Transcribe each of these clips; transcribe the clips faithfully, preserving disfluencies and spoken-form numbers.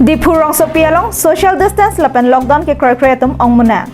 Diphu rongsopi along social distance lapen lockdown kekroikre atum ongmuna.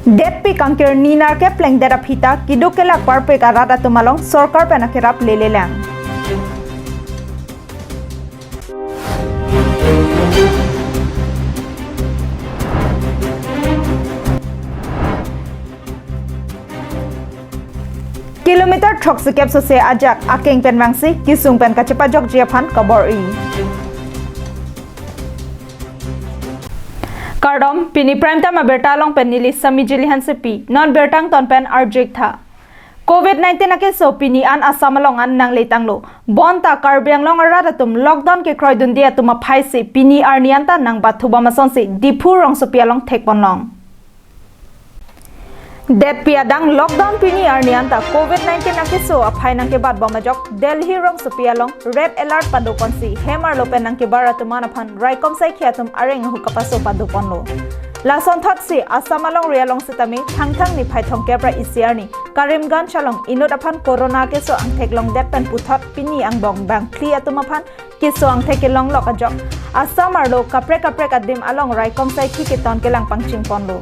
Detpi kangkir ninar keplengdet aphi ta keduk kelak parpik arat atum along sorkar pen akerap lelelang. Kilometer throksi kep sose ajak akeng pen vangsi kesung pen kachepajokji aphan kabor-i. Kardom, pini Prime Time abirta along pen neli Sami Jili Hansepi, non birta angton pen arju-ik tha. Covid nineteen akeso pini an Assam along an nangletanglo. Bonta Karbi Anglong arat atum lockdown kekroidunde atum aphaisi pini arni anta nangbathu bom asonsi Diphu rongsopi along thekponlong. Detpi adang lockdown pini arni anta Covid nineteen akeso aphai nangkebat bom ajok Delhi rongsopi along red alert padoponsi hem arlo pen nangkebar atum an aphan raikom saikhi atum areng ahu kapaso padoponlo. Lasonthotsi Assam alongri along sitame Thangthang niphai thomkep ra isi arni Karimganj along inut aphan corona keso angthek longdet pen puthot pini angbong bangphli atum aphan keso angthek kelonglok ajok Assam arlo kaprek kaprek adim along raikom saikhi keton kelang pangchingponlo.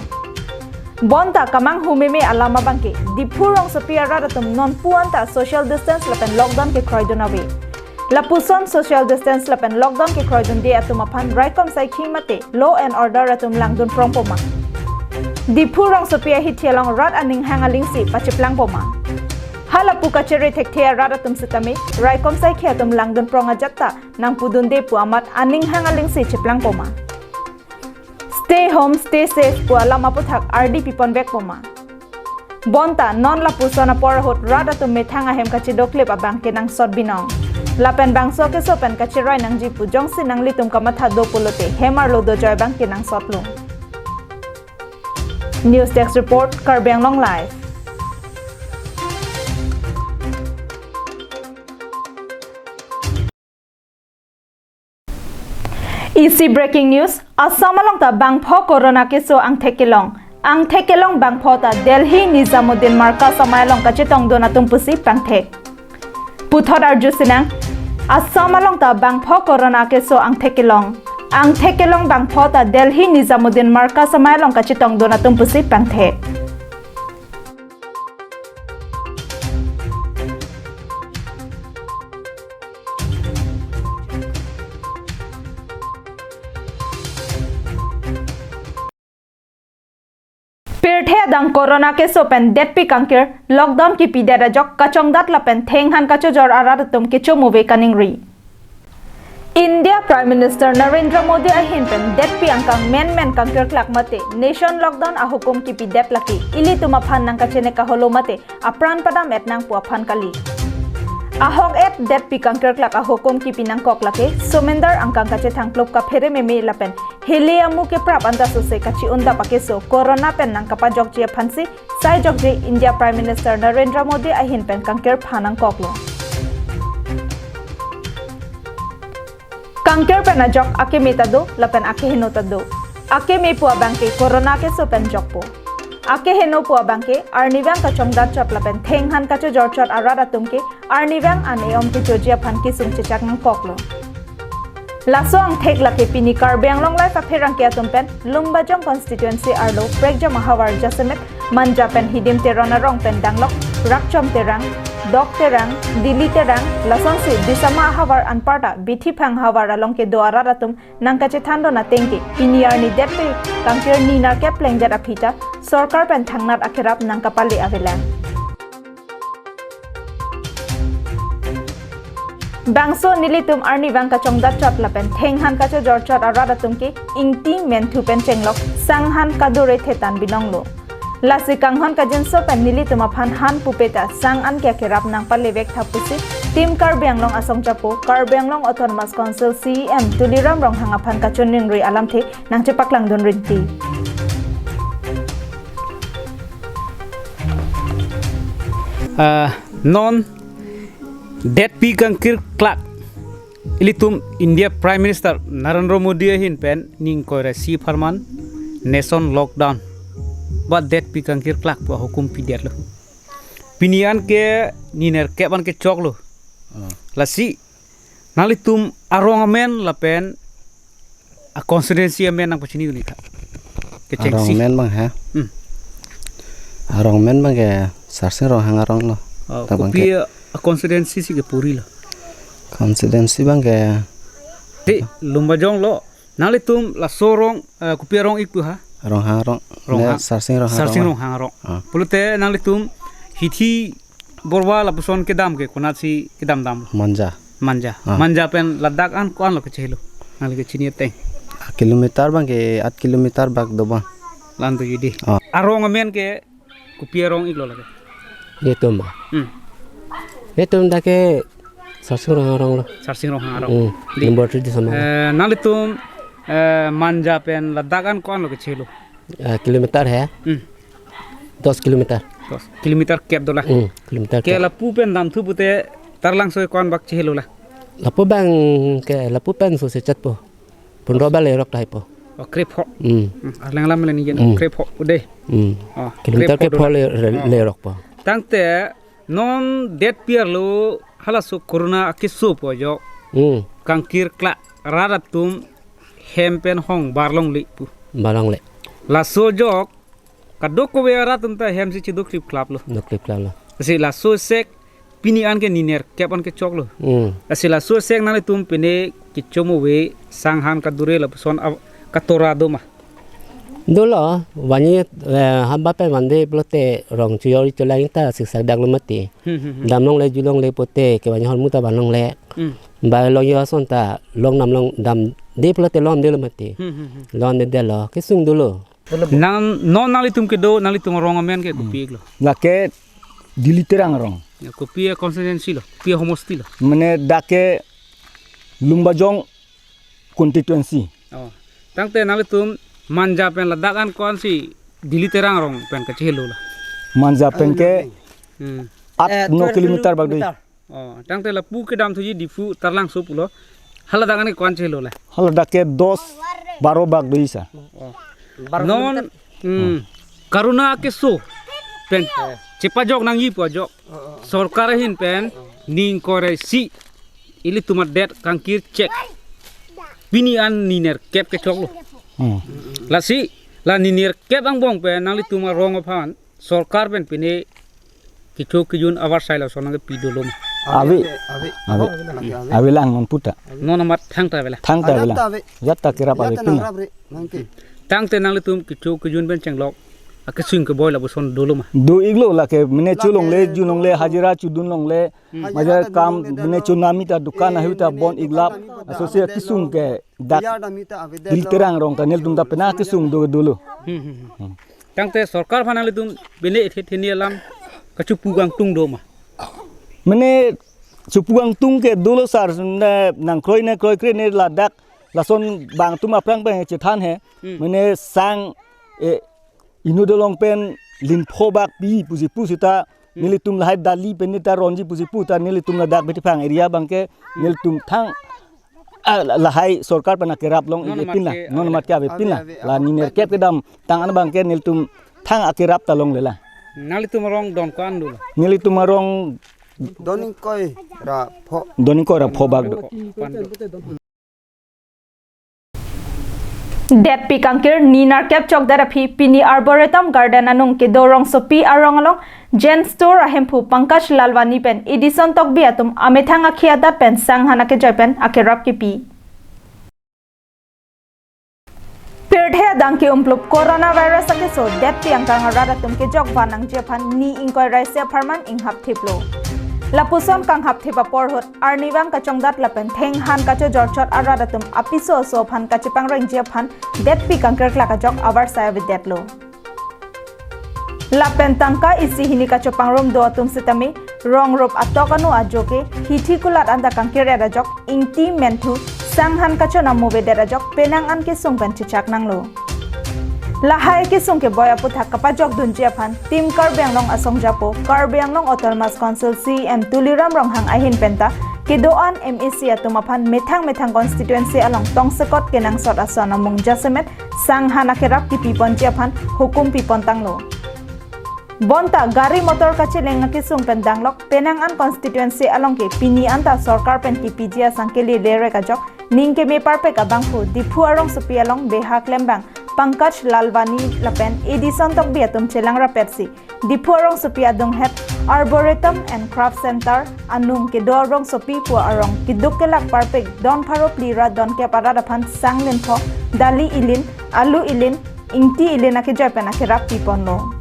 Bonta kemanghu meme alam abangke Diphu rongsopi arat atum nonpu anta social distance lapen lockdown kekroidun ave. Lapuson social distance lapen lockdown kekroidunde atum aphan raikom saikhi mate law and order atum langdun prongpoma? Diphu rongsopi ahithi along rat aning hang alingsi pacheplangpoma? Halapu kachere thekthe arat atum sitame raikom saikhi atum langdun prong ajat ta nangpudunde pu amat aning hang alingsi cheplangpoma? Stay home, stay safe pu alam aputhak ardi piponvekpoma? Bonta non lapuson apor ahut rat atum methang ahem kachedoklip abang kenangsot binong. Lapen bangso keso pen kacheroi nangji pu jongsi nanglitum kamatha do pulote hem arlo dojoi abang kenangsotlo. News Desk Report, Karbi Anglong Live. Isi breaking news, Assam along ta bangpho corona keso angthek kelong. Angthek kelong bangpho ta Delhi Nizamuddin Markaz amei along kachetongdun atum pusi pangthek. Puthot arju sinang, Assam along ta bangpho corona keso angthek kelong. Angthek kelong bangpho ta Delhi Nizamuddin Markaz amei along kachetongdun atum pusi pangthek. Pirthe adang corona keso pen detpi kangkir, lockdown kipidet ajok kachongdat lapen thenghan kachojor arat atum kechomuve kaningri. India Prime Minister Narendra Modi ahin pen detpi angkang menmen kangkirklak mate nation lockdown ahukum kipidet lake ilitum aphan nangkachene kaholo mate apran padam-et nang pu aphan kali. Ahok-et detpi kangkirklak ahukum kipi nangkok lake somendar angkang kachethangplup kaphere meme lapen hele amu keprap anta sose kachi-undap akeso corona pen nangkapajokji aphansi saijokji India Prime Minister Narendra Modi ahin pen kangkir pha nangkoklo. Kangkir pen ajok akeme ta do lapen akeheno ta do. Akeme pu abangke corona keso pen jokpo. Akeheno pu abangke arnivang kachongdatchot lapen thenghan kachojorchot arat atum ke arnivang an e-om kechoji aphan kesung chechak nangkoklo. Laso angthek lake pini Karbi Anglong Live apherangke atum pen Lumbajong constituency arlo prekjam ahavar jasemet Manja pen Hidim Teron arong pen danglok Rakchom Terang, Dok Terang, Dili Terang, lasonsi Disama ahavar anparta Bithiphang ahavar along kedo arat atum nangkachethandun atengke pini arni detpi kangkir ninar keplengdet aphi ta sorkar pen thangnat akerap nangkapale avelang. Bangso nelitum arnivang kachongdatchot lapen thenghan kachojorchot arat atum ke ingti menthu pen chenglok sanghan kadure thetan binonglo. Lasi kanghon kajinso pen nelitum aphan han pupe ta sang an ke akerap nangpalevek tha pusi Team Karbi Anglong asong chapo Karbi Anglong Autonomous Council C E M Tuliram Ronghang aphan kachiningri alamthe nangchepaklangdun rinti. Ah, non detpi kangkirklak ilitum India Prime Minister Narendra Modi ahin pen ning koira si pharman nation lockdown Ba detpi kangkir klak pu ahukum pidetlo. Pini an ke ni nerkep an kechoklo. Ah. Lasi nanglitum arong amen lapen a constituency amen nangpachini un-e tha. Kechengsi. Arong amen abang ha? Hmm. Arong amen abang ke Sarsing Ronghang arong lo. Oh, ta abang kopi ke a constituency si kepu rilo? Constituency abang ke Te Lumbajong lo. Nanglitum laso arong, eh, kopi arong ik pu ha? Ronghang arong. Ronghang. Ne Sarsing Ronghang Sarsing arong. Ronghang arong. Ah. Pulote nanglitum hithi borwa lapuson kedam ke konatsi kedam dam? Manja. Manja. Ah. Manja pen ladak an ko-an lo kechelo? Nangli kechini ateng. Kilometer abang ke aat kilometer bak do abang. La-an to jodi. Ah. Arong amen ke kopi arong iklo lake? Netum ba. Hmm. Netum dak ke Sarsing Ronghang arong lo. Sarsing Ronghang arong. Hmm. Di. Number three di sama. Eh, nanglitum, eh, Manja pen ladak an ko-an lo kechelo? Eh, kilometer he? Hmm. Dos kilometer. Dos kilometer kep do la. Hmm, kilometer Ke kep. Lapu pen damthu pute Taralangso ko-an bak chelo la? Lapu abang ke lapu pen so sechat po. Pondro bak lerok tahai po. Oh, krepho. Hmm. Hmm, arleng alam le ni jen. Hmm. Krepho ude. Hmm. Oh, kilometer krepho krepho do la. Le, le, Oh. Lerok po. Tangte non detpi arlo halaso corona akeso pu ajok. Hmm. Kangkir klak rat atum hem pen hong barlongle pu. Barlongle. Laso ajok kadokave arat atum ta hem si chido klip klap lo. Do klip klap lo. Si laso sek pini an ke ni nerkep an kechoklo. Hmm. Lasi laso sek nanglitum pine kecho move sanghan kadure lapuson a-, katora do ma? Dolo, vangji, eh, hamba pen vangde pulote rong chojor cholang ta siksak dak lo mati. Hmm, hmm, hmm. Damlongle julongle pote ke vangji hormu ta vanlongle. Hmm. Ba longji ason ta long nam long damde pulote longde lo mati. Hmm, hmm, hmm. Longde delo, kesung dolo. Nang, non nanglitum kedo, nanglitum arong amen ke Hmm. Kopi iklo? Lake Dili Terang arong. Ya, kopi a constituency lo, kopi a homosti lo? Mane dak ke Lumbajong constituency. Oh. Tangte nanglitum Manja pen ladak an ko-an si Dili Terang arong pen kachelo la? Manja pen ke Hmm. Aat Eh, no twelve kilometer bak doi. Kilometer. Oh, tangte lapu kedamthuji Diphu Taralangso pulo. Haladak an ko-an chelo la? Haladak ke dos baro bak doi sa. Oh. Baro Non, kilometer. Hmm. Hmm. Corona akeso pen Eh. Chepajok nangji pu ajok. Oh, oh. Sorkar ahin pen ning kore si ilitum adet kangkir chek. Pini an ni nerkep kechoklo. Hmm. Lasi la ni nerkep angbong pen nanglitum arong aphan sorkar pen pine kecho kejun avarsai lason nangkepi dolo ma? Ave. Ave. Ave. Ave. Ave. Ave lang non puta. Non amat thangta ave la? Thangta ave lang. Thangta ave. Jat ta kerap ave Jat ta pina. Nangrap re, nangke. Tangte nanglitum kecho kejun pen chenglok akesung keboi lapuson dolo ma? Do iklo lake mane La cholongle, ke junlongle, hajira chodunlongle, Hmm. Hajira majar ta kam dunlongle mane dolo. Chonami ta dukan Eh, ahu ta mane bon dukan iklap, ahu ta asosi dam kesung delo. Ke dak Biar dam ita ave Dili delo. Terang arong ta nelitum ta pena kesung do dolo. Hmm, hmm, hmm. Hmm. Tangte sorkar aphan nanglitum pine ethe theni alam kachepu kangtung do ma? Mane chepu kangtung ke dolo sar, ne nangkroi ne kroikre ne ladak lason bang atum aphrang pen chethan he. Hmm. Mane sang, eh, inut along pen lin pho bak pi pusi pu sita Hmm. nelitum lahai dali pen neta ronji pusi pu ta nelitum ladak Betiphang area abang ke Hmm. nelitum thang Ah, la-, lahai sorkar pen akerap long Non ipin amat la. ke Non ave amat la. Ke ave pin la. Ave, ave, La ave. Ni nerkep kedam tang an abang ke nelitum thang akerap ta longle la. Nanglitum arong don ko-an dolo? Nelitum arong Don ingkoi ra pho. Don ingkoi ra pho bak do. Ko-an do? Detpi kangkir ni nerkep chokdet aphi pini Arboretum Garden anung kedo rongsopi arong along Jen Store ahemphu Pankaj Lalwani pen Edison Tokbi atum amethang akhi adat pen sanghan akejoi pen akerap kipi. Pirthe adang ke-umplup coronavirus akeso detpi angkang arat atum kejok van nangji aphan ni ingkoi ra isi apharman inghap thiplo. Lapuson kanghap thip apor ahut arnivang kachongdat lapen thenghan kachojorchot arat atum apiso aso aphan kachepangrengji aphan detpi kangkir klak ajok avarsai avedetlo. Lapen tangka isi hini kachopangrum do atum sitame rongrup atok anu ajo ke hithi kulat anta kangkir-et ajok ingti menthu sanghan kachonam movedet ajok penang an kesung pen chechak nanglo. Lahai kesung keboi aputhak kapajok dunji aphan Team Karbi Anglong asong japo Karbi Anglong Autonomous Council C E M Tuliram Ronghang ahin penta kedo-an M A C atum aphan methang methang constituency along tongsekot kenangsot ason amung jasemet sang han akerap kipi ponji aphan hukum pi pon tanglo. Bonta gari motor kacheleng akesung pen danglok penang an constituency along ke pini anta sorkar pen kipiji asang kele lerek ajok ning keme parpek abangphu Diphu arongsopi along beha klembang Pankaj Lalwani lapen Edison Tokbi atum chelang rapetsi Diphu arongsopi adunghet Arboretum and Craft Center anung kedo arongsopi pu arong keduk kelak parpek don pharo phli ra don kep arat aphan sang linpho, dali ilin, alu ilin, ingti ilin akejoi pen akerap pi ponlo.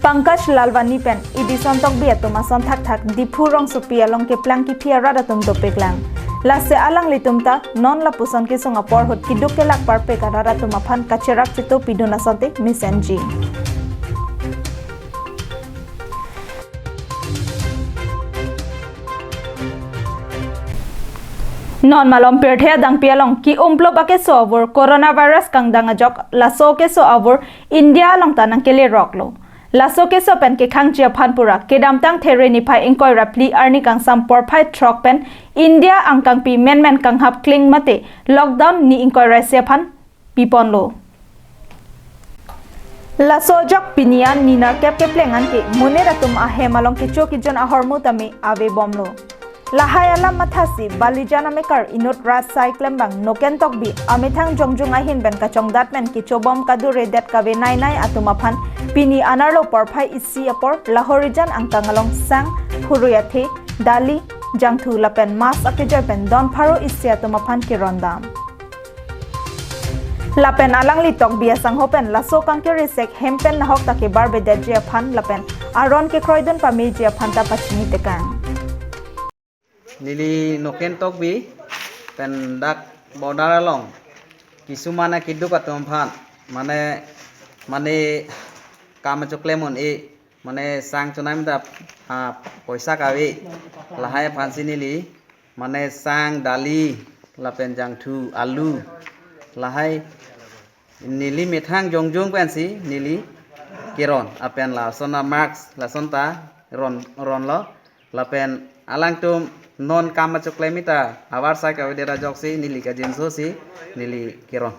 Pankaj Lalwani pen Edison Tokbi atum ason thakthak Diphu rongsopi along keplang kiphi arat atum dopiklang. Lasi alanglitum ta non lapuson kesung apor ahut keduk kelak parpek arat atum aphan kacherap chitu pidun asonte mesenji. Non malom pirthe adangpi along ki-umplop akeso avur coronavirus kangdang ajok laso keso avur India along ta nangkele roklo. Laso keso pen kekhangji aphan pura kedamtang There niphai ingkoi ra phli arni kangsam porphai throk pen India angkangpi menmen kanghap kling mate lockdown ni ingkoi ra isi aphan pi ponlo. Laso ajok pini an ni nerkep kepleng anke monit atum ahem along kecho kejun ahormu tame ave bomlo. Lahai alam mathasi Balijan amekar inut rat sai klembang Noken Tokbi amethang jongjung ahin pen kachongdat pen kecho bom kadure det kave nai nai atum aphan pini anerlo porphai isi apor Lahorijan angkang along sang, phurui athe, dali, jangthu lapen mas akejoi pen don pharo isi atum aphan kerondam. Lapen alangli Tokbi asangho pen laso kangkiri sek hem pen nahok ta kebar bedetji aphan lapen aron kekroidun pameji aphan ta pachini tekang. Neli Noken Tokbi pen dak border along kisumana keduk atum aphan mane mane kam choklem un-e mane sang chonam ta, ah, poisa kave lahai aphansi neli mane sang, dali lapen jangthu, alu lahai neli methang jongjung pensi neli keron apen lason a mask lason ta ron ronlo lapen alangtum non kam choklem ta avar sai kave det ajoksi neli kajinso si neli keron.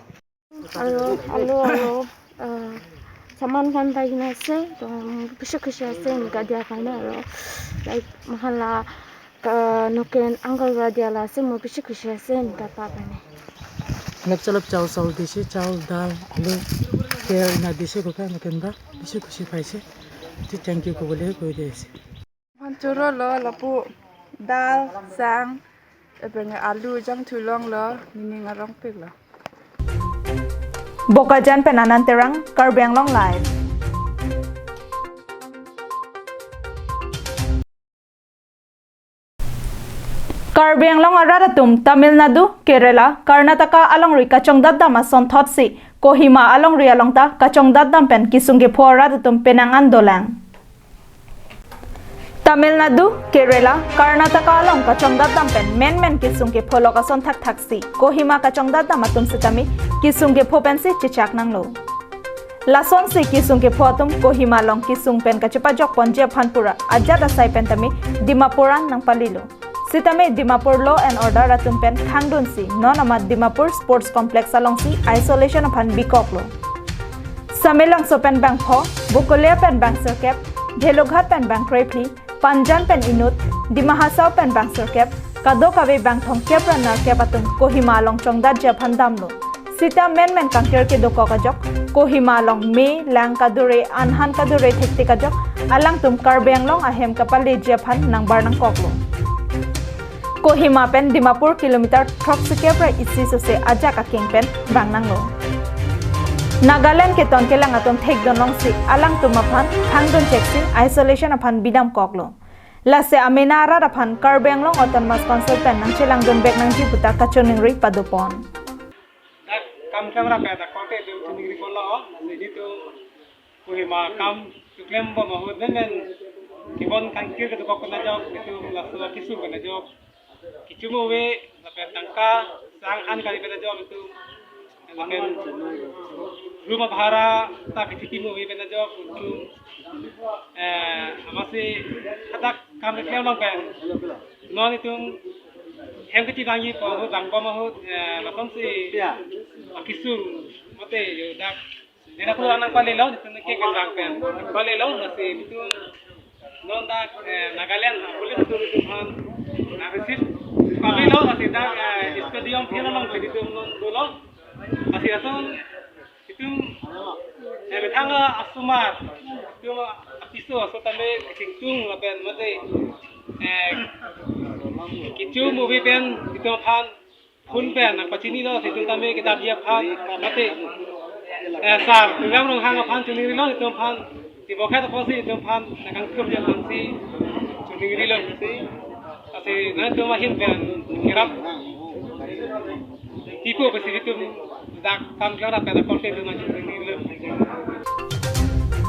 Alo, alo, alo, ah, saman khan pai kena ase, to, um, khushi khushi ase, eneka dia karne aro, like, mahala, ka, Noken uncle ra dia la ase, mo khushi khushi ase, eneka pa karne. Lap chalap chao chao dise, chao, dal, alu, tel, ena dise koka, Noken ba, bishi khushi paise. Ti thank you kobole koi de ase. Phan chorolo lapu dal, sang, lapen alu jangthu longlo, nening arongpiklo. Bokajan pen Anand Terang, Karbi Anglong Live. Karbi Anglong arat atum Tamil Nadu, Kerala, Karnataka alongri kachongdat dam ason thotsi Kohima alongri along ta kachongdat dam pen kesung kepho arat atum penang an dolang. Tamil Nadu, Kerala, Karnataka along kachongdat dam pen menmen kesung kepho lok ason thakthaksi Kohima kachongdat dam atum setame kesung kepho pensi chechak nanglo. Lasonsi kesung kepho atum Kohima along kesung pen kachepajok ponji aphan pura ajat asai pen tame Dimapur an nangpalilo. Sitame Dimapur Law and Order atum pen khangdunsi non amat Dimapur Sports Complex alongsi isolation aphan bikoklo. Samelangso pen bangpho, Bokolia pen bang sirkep, Bhelughat pen bang krephli, Panjan pen inut, Dima Hasao pen bang sirkep, kadokave bang thomkep ra nerkep atum Kohima along chongdatji aphan damlo. Sita menmen kangkir kedokok ajok, Kohima along me, lang kadure, anhan kadure thektik ajok, alangtum Karbi Anglong ahem kapaleji aphan nangbar nangkoklo. Kohima pen Dimapur kilometer throksikep ra isi sose ajak akeng pen bang nanglo. Nagaland keton kelang atum thekdun longsi alangtum aphan khangdun cheksi isolation aphan bidam koklo. Lasi amena arat aphan Karbi Anglong Autonomous Council pen nangchelangdun bek nangji puta kachiningri padopon. Dak kam klemrap pen dak korte atum chiningri ponlo, nejitu Kohima kam choklem bom ahut menmen kebon kangkir kedokok pen ajok, netum laso kesung pen ajok, kecho mo ave, lapen tangka sang an kali pen ajok, netum lapen room abhara ta kecho mo ave pen ajok, netum, eh, amatsi hadak kam keklem along pen Non itum hem kiti bangji po ahut, bang bom ahut, eh, lason si, ya, akesung mate yo dak. Dena pulo anang pali lo, itum ke ke bang pen pali lo, lasi itum non dak, eh, Nagaland, ah, police itum itum aphan nang receive pali lo, lasi dak, eh, stadium field along si itum non dolo, lasi lason itum, eh, methang asomar, itum apiso aso tame kachingtung lapen mate, eh, kecho movie pen itum aphan phone pen nang pachini lo, itum tame kedamji aphan mate, eh, sir Tuliram Ronghang aphan choningrilo, itum aphan tibokhet apotsi itum aphan nang kangthurji aphansi choningrilo si. Lasi nangtum ahin pen kerap tipo pusi itum dak kam klarap pen akorte itum nang choningrilo.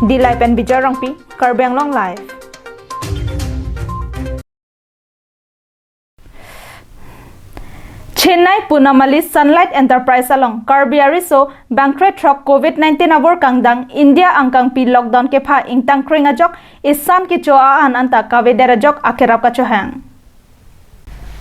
Dillai pen Bijay Rongpi, Karbi Anglong Live. Chennai Punamali Sunlight Enterprise along Karbi ariso bangkre throk covid nineteen abor kangdang India angkangpi lockdown kepha ingtangkreng ajok isan kecho a-an anta kavedet ajok akerap kachohang.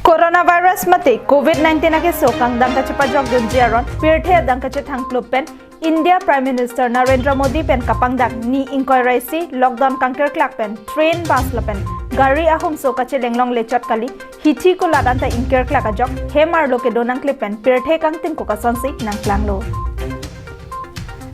Coronavirus mate covid nineteen akeso kangdang kachepajokdunji aron pirthe adang kachethang klup pen India Prime Minister Narendra Modi pen kapangdak ni ingkoi ra isi lockdown kangkerklak pen train, bus lapen gari ahumso kacheleng longle chot kali, hithi kulat anta ingkerklak ajok hem arlo kedo nangkle pen pirthe kangtingkuk asonsi nangklanglo.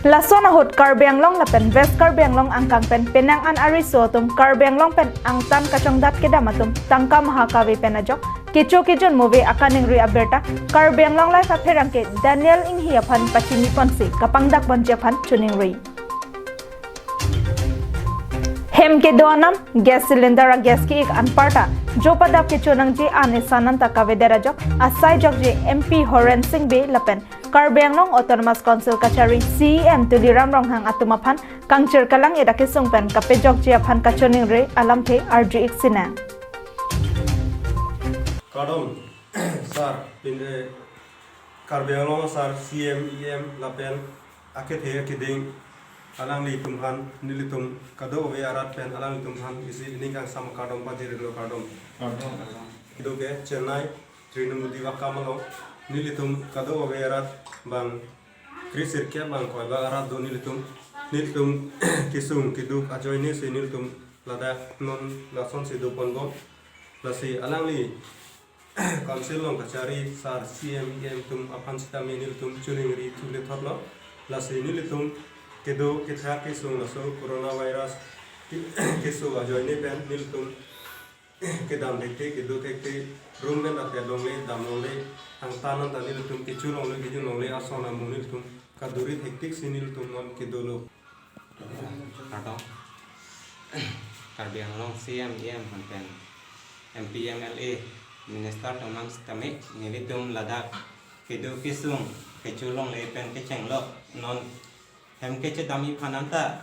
Lason ahut Karbi Anglong lapen West Karbi Anglong angkang pen penang an ariso atum Karbi Anglong pen angtan kachongdat kedam atum tangka maha kave pen ajok kecho kejun movie akaningri abirta Karbi Anglong Live apherangke Daniel Inghi aphan pachini ponsi kapangdak ponji aphan choningri. Hem kedo anam, gas cylinder a-gas ke-ik anparta jo padap kecho nangji an isan anta kavedet ajok asai jokje M P Horen Sing Bey lapen Karbi Anglong Autonomous Council kachari C E M Tuliram Ronghang atum aphan kangchir kalang-et akesung pen kapejokji aphan kachoningri alamthe arju-ik sinang. Kardom, sir, pin, eh, Karbi Anglong asar C E M, E M lapen akethe akeding alanglitum aphan nelitum kadokave arat pen alanglitum aphan isi ning kangsam kardom pajirlo, kardom. Kardom. Kedo ke Chennai Trinamudi vakam along nelitum kadokave arat bang kre sirkep bang koi bang arat do nelitum, nelitum kesung keduk ajoine si nelitum ladak non lasonsi do ponbom. Lasi alangli Council along kachari sar C E M, E M atum aphan sitame nelitum choningri thule thotlo. Lasi nelitum kedo kethak kesung laso coronavirus ke-, keso ajoine pen nelitum kedam thekthek, kedo thekthek, room pen ate longle, dam longle, angtan anta nelitum kecho longle, kejun longle, ason amu nelitum kaduri thekthek si nelitum non kedolo. Kardom. Karbi Anglong C E M, E M aphan pen M P, M L A, minister atum aphan sitame nelitum ladak kedo kesung kecho longle pen kechenglo, non hem kechedamji aphan anta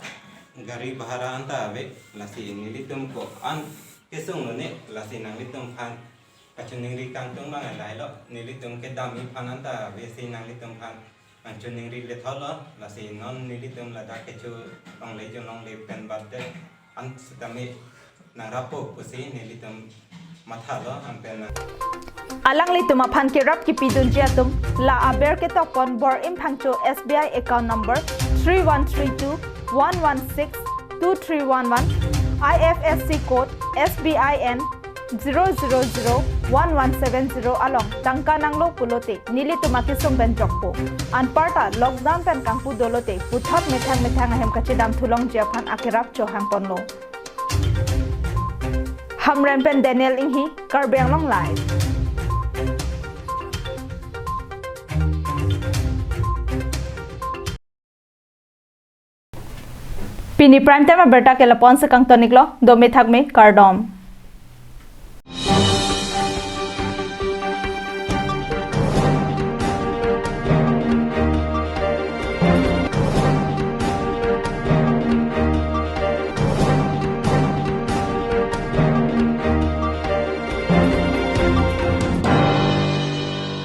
gari bhara anta ave, lasi nelitum ko-an kesung lone, lasi nanglitum aphan kachoningri kangtung abang lahelo, nelitum kedamji aphan anta ave si nanglitum aphan nangchoningri le thotlo, lasi non nelitum ladak kecho longle jun longle pen bat det an sitame nangrapo pusi nelitum mathalo, anpen nang. Alanglitum aphan kerap kipidunji atum la aber ketokpon Bor-im Phangcho S B I account number three one three two one one six two three one one, I F S C code S B I N zero zero zero one one seven zero along tangka nanglo pulote nelitum akesung pen jokpo. Anparta lockdown pen kangpu dolote puthot methang methang ahem kachedam thulongji aphan akerap chohang ponlo. Hamren pen Daniel Inghi, Karbi Anglong Live. Pini prime time abirta ke lapu-an si kangtoniklo, dome thakme, kardom.